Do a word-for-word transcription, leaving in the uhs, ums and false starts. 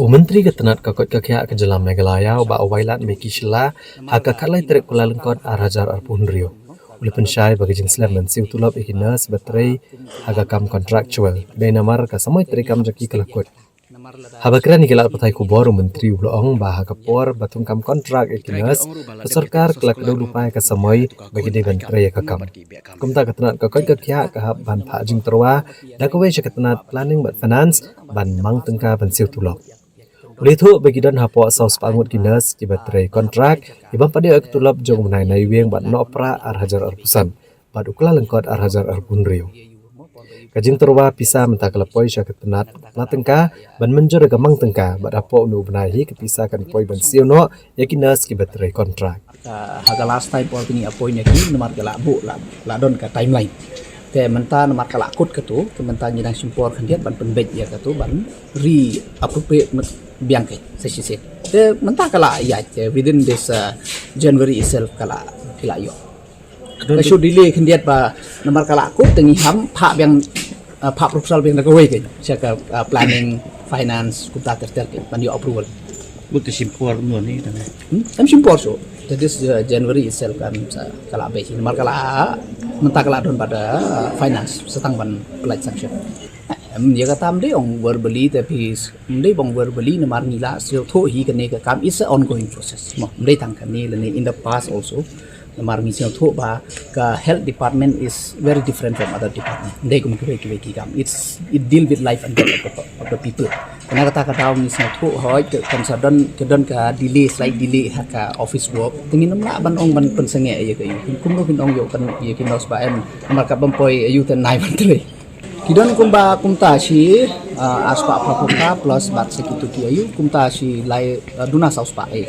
U Myntri ka tnat ka koit ka khiah ka jylla Meghalaya, u Bah Wailadmiki Shylla, ha ka khatlai tarik Kyllalyngkot arhajar arphew hynriew, u la pynshai ba ka jingslem ban siew tulop ïa ki nurse ba trei ha ka kam contractual, dei namar ka samoi treikam jong ki ka la kut. Haba kren ïa ki lad pathai khubor, u Myntri u la ong ba ha ka por ba thung kam kontrak ïa ki nurse, ka sorkar ka la kdew lypa ïa ka samoi ba ki dei ban trei ïa ka kam. Kumta ka tnat ka koit ka khiah ka hap ban phah jingtyrwa da kawei sha ka tnat planning bad finance ban mang tyngka ban siew tulop. U la ïathuh ba ki don hapoh saw spah ngut ki nurse kiba trei kontrak, kiba ym pat ïoh ïa ka tulop jong u bnai Naiwieng bad Nohprah arhajar arphew san bad u Kyllalyngkot arhajar arphew hynriew. Ka jingtyrwa pisa mynta ka la poi sha ka tnat pla tyngka ban mynjur ïa ka mang tyngka, bad hapoh une u bnai hi ka pisa kan poi ban siew noh ïa ki nurse kiba trei kontrak. Ka, ha ka last time por kini appoint ïa ki namar ka la buh la, la don ka timeline. Te mynta namar ka la kut katu, te mynta ngi dang shim por khyndiat ban pynbeit ïa katu ban re-appropriate biang ka sa shisien. Te mynta ka la ïaid, te within this, uh, January itself ka la, ki la ïoh. Ka shu delay khyndiat ba namar ka la kut, te ngi ham phah biang, uh, phah proposal biang da kawei ka sha ka, uh, planning, finance, kumta ter ter ka ban ïoh approval. Bud te shim por mo ni tang. Hmm? Em shim por shuh. Te this, uh, January itself kan sa ka la beit namar ka la, mynta ka la don bad, uh, finance sa tang ban pynlait sanction. Em, ïa kata ym dei ong verbally te phi, ym dei ong verbally namar ngi la sngewthuh hi kane ka kam is a ongoing process. Mo, ym dei tang kane lane in the past also. Namar ngi sngewthuh ba ka health department is very different from other department. Ym dei kum kiwei kiwei ki kam. It's, it deal with life and death of the, of the people. Kane kata ka daw ngi sngewthuh hoi ka kan sa don, ka don ka delay, slight delay ha ka office work. Te ngin ym lah ban ong ban pynsangeh ïa ka ïa. Kumno kin ong ïa kan ïa ki nurse ba em namar ka bym poi ïa u te nai ban trei. Ki don kumba kumta shi, uh, ar spah phra phew phra plus bad sa kitu ki ayu, kumta shi lai, uh, duna saw spah eh.